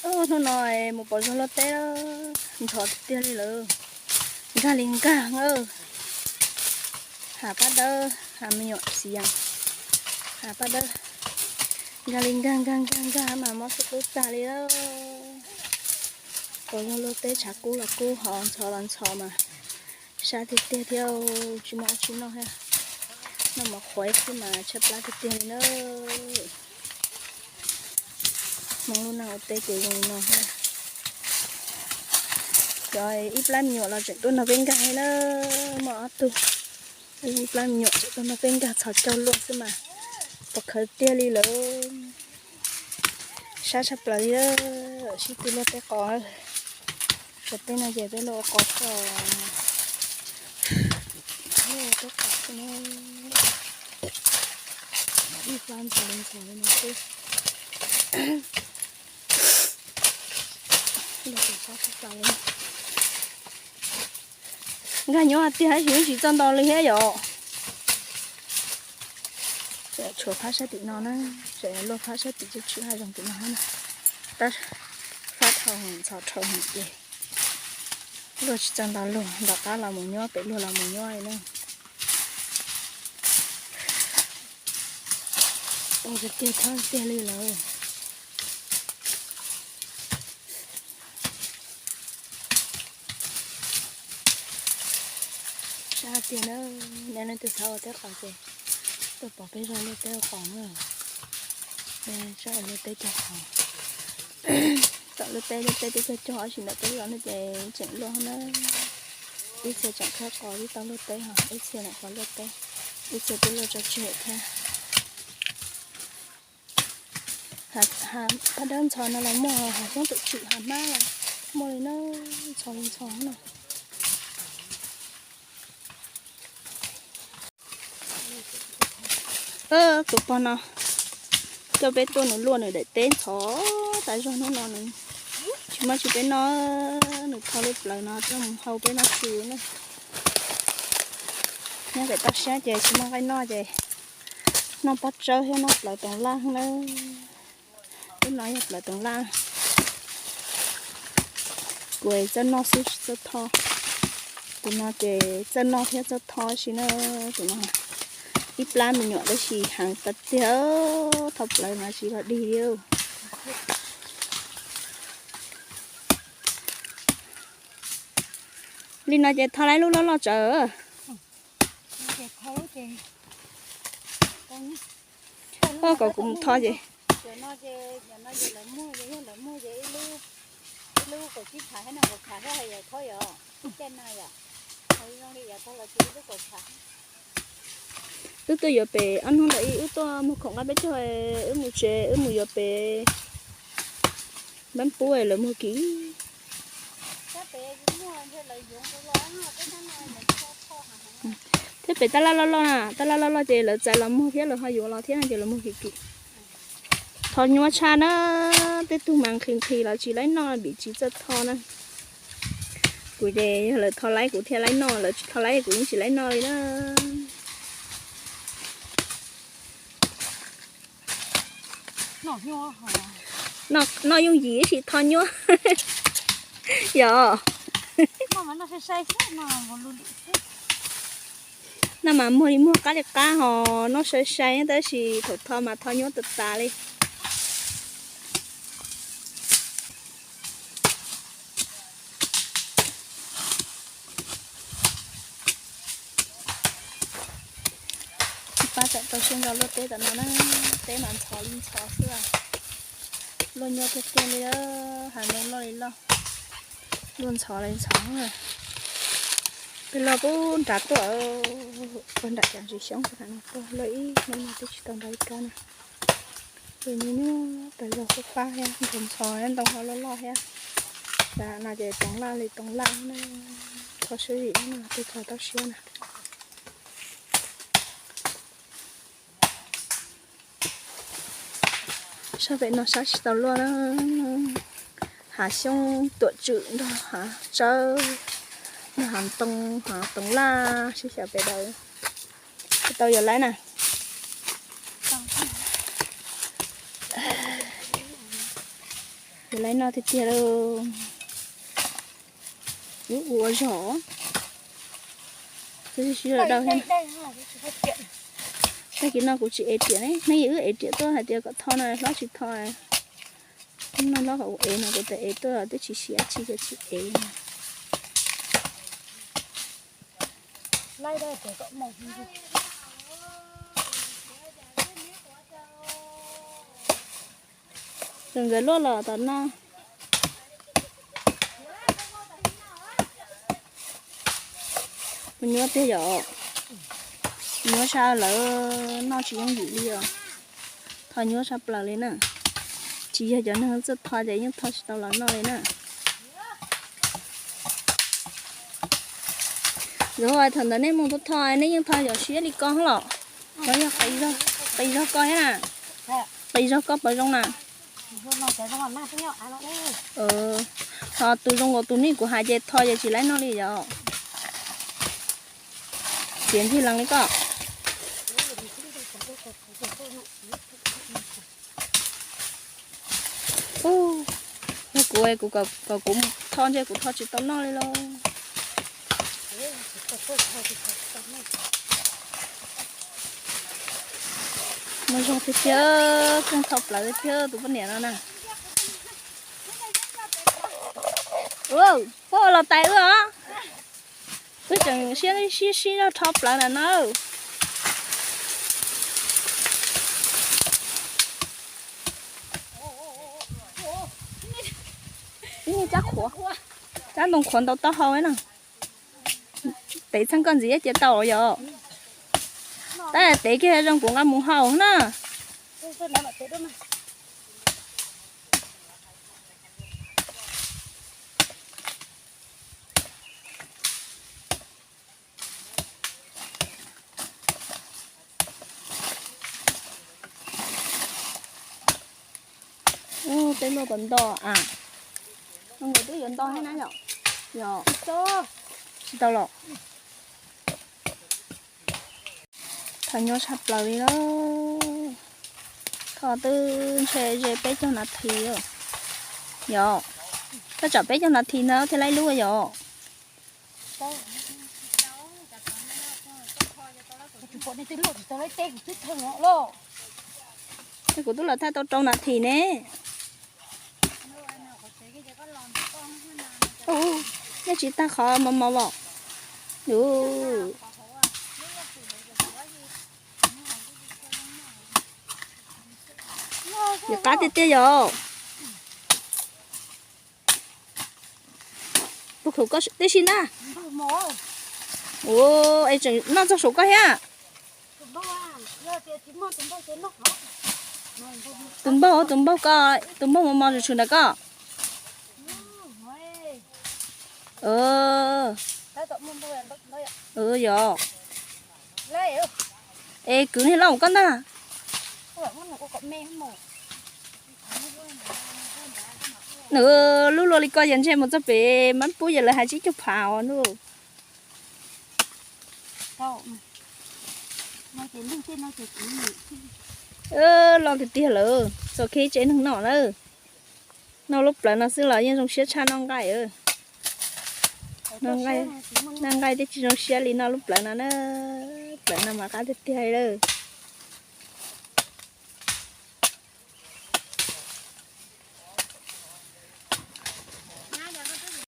Hnub no mus pom zog luaj teb, ntxhov tiag tiag li lawm, nkag li nkag na. Hav paj dawb, hav me nyuam xiav, hav paj dawb, nkag li nkag nkag nkag nkag mas mob xub qub tag li lawm. Pom zog luaj teb tshav kub los kub, ho ntxhov los ntxhov mas sab tiag tiag thiab, tsis muaj dab tsi noj thiab. Noj mov qhuav ib pliag mas tshaib plab tiag tiag li na. Hmoob lub neej ua teb ces zoo li no thiab. Cov ib plab me nyuam los tseem tuaj nrog peb nkag thiab na, muaj ob tug. Ib plab me nyuam tseem tuaj nrog peb nkag txhos caug luaj xwb mas pom khawv tiag li lawm. Sab tshaj plaws li, sib tw luaj teb qos. Tsam peb no ces peb luaj ua qos xwb. Luaj ua teb qos xwb na. Ib plab ntxhov li ntxhov li no xwb. Luaj tus sab tshaj plaws li. Nkag nyuaj tiag tab sis yeej tsis txawj ntau li thiab yom. Tshuav phab sab tim no na, tseem luaj phab sab tim tswb tswb hav zoov tim no na. Tab fab dhau ntxhov dhau ces luaj tsis txawj ntau luaj, nram qab los mus nyuaj, pem luag los mus nyuaj li na. Ua tiag tiag tshaj tiag li lawm. Sab tiag na, nej leej twg xav ua teb qos ces tuaj pom peb zog luaj teb ua qos na. Sab luaj teb cog qos, tom luaj teb luaj teb peb cog cog, tab sis ntawm peb zos no ces tseem luaj na. Ib txhia tseem khawb qos ib tau luaj teb, ho ib txhia lam qos luaj teb, ib txhia twb luaj tso tseg thiab. Hav paj dawb ntxhov no los muaj, hav xyoob tuam tswm hav hmab los muaj li na, ntxhov li ntxhov no. Tus pog no coj peb tuaj nws luaj nws daim teb ntxhov tas zog hnub no nws tsis muaj tsis peb noj, nws tho lub plawv no coj mus hau peb noj su na. Nyob pem toj siab ces tsis muaj nqaij noj ces noj pob tsawb thiab noj plawv toov laj na. Lub no yog plawv toov laj. Kuv txawj noj xwb tsis txawj tho. Tus no ces txawj noj thiab txawj tho si na. Tus no ib plab me nyuam tab sis heev tas tiag, tho plawv mas tsis los dig li. Li no ces tho laib lub loj loj tsawv. Oj, kom kuv mus tho ces. Wb tuaj yuav pem ob hnub ntawd ib wb tuaj muag khoom nqa peb caug, wb mus tsev wb mus yuav pem npab pub lawv muag kis. Thiab pem tab laj loj loj na, tab laj loj loj ces lawv txais los muag thiab lawv ho yuav los thiab no ces lawv muag kis kis. Tho nyuaj tshaj na, tej tug mas nqhis nqhis los tsis laib noj vim tsis txawj tho na. Kuv ces yog lawv tho laib kuv thiaj laib noj, lawv tsis tho laib kuv yeej tsis laib noj li na. Noj yooj yim tab sis tho nyuaj. Yog. Noj mas muag li muag qab li qab ho noj sai sai tab sis thaum tho mas tho nyuaj tas tas li. Pab tawm tau siab nrog luaj teb tam no na, teb mas ntxhov li ntxhov xwb. Luaj nyuaj tiag tiag li, hav neeg loj li loj, luaj ntxhov li ntxhov. Peb luaj pub nrad tuaj, puag nram cov ntsis xyoob puag nram no tuaj, luaj ib hnub no twb tsis tau nrad ib kab na. Ces nyuaj nyuaj tas zog, fab fab thiab, ntxhov ntxhov, ntoo ho loj loj thiab. Tam no ces toov laj li toov laj na, txhob siab zim no, tej txhob tau siab na. Sab pem no sab tsis tau luaj na, hav xyoob tuam tswm nrog hav tsawb, nrog hav ntoo, hav toov laj sib xyaw pem daws. Tsis tau yuav laib na. Ces lawv noj tiag tiag lauj. Ub, ua zog. Twb sib sib dawb thiab. Tag kis no kuv tsis ev riam ne, hnub ib wb ev riam tuaj hais tias kom tho no hlob tsis tho. Hnub no hlob kom kuv ev no kuv tias ev tuaj twb tsis siav tsis ces tsis ev. Ces nkawd luaj los tom no. Mus nyuaj tiag yom. Nyuaj sab lawv noj tsis yooj yim li os. Tho nyuaj sab plaws li na. Tsis yog cov neeg txawj tho ces yeej tho tsis tau los noj li na. Yog thaum ntawd nej mus tho tho nej yeej tho yog siab li ko los. Qis zog ko thiab na. Qis zog ko pom zoo na. Ho tus zoo nkaus tus nej kuv hais ces tho ces tsis laib noj li yom. Txiav ntsig lees li koj. Yog kuv, kuv kom kuv tho ntshe kuv tho tsis tau noj li lauj. Muaj zog tiag tiag, kheej tho plawv tiag tus poj niam no na. Puab ua los tais wb os. Wb tseem siab sib sib zog rho plawv na na. Ib niag tsab qhuav, tsab ntoo qhuav ntau taub hau na. Tev txheej koj ntxiv cia tau yom. Tab tev kiag zoo kuv nqa mus hau na. Ub, peb luaj puas nto a? Zoo nkaus twb yuav nto thiab na yom? Yog. Tsis tau los. Tho nyuaj tshaj plaws li lauj. Tho twb ntshe ze peb caug nas this. Yog, koj tsam peb caug nas this ntawd thiaj laib lub yom. Ces kuv twb los thaj tau rau nas this ne. Nej tsis tag qhov mos mos los. Yog qab tiag tiag yom. Puag khaum koj tib si na. Ua, es tseem noj txog saum koj thiab. Tus npaug, tus npaug ko, tus npaug mos mos tshwm tshwm ntawm koj. Yog. Es kwv niag loj mus koj ntag. Nws lub luaj li ko yog ntshe mus txog pem mab pub yog lawv hais tsib caug phav os ntuj. Loj tiag tiag lawm, txaus khib tsev neeg noj na. Noj lub plawv no xwb los yeej zoo siab tshaj noj nqaij. Noj nqaij twb tsis zoo siab li noj lub plawv no na. Plawv no mas qab tiag tiag li lawm.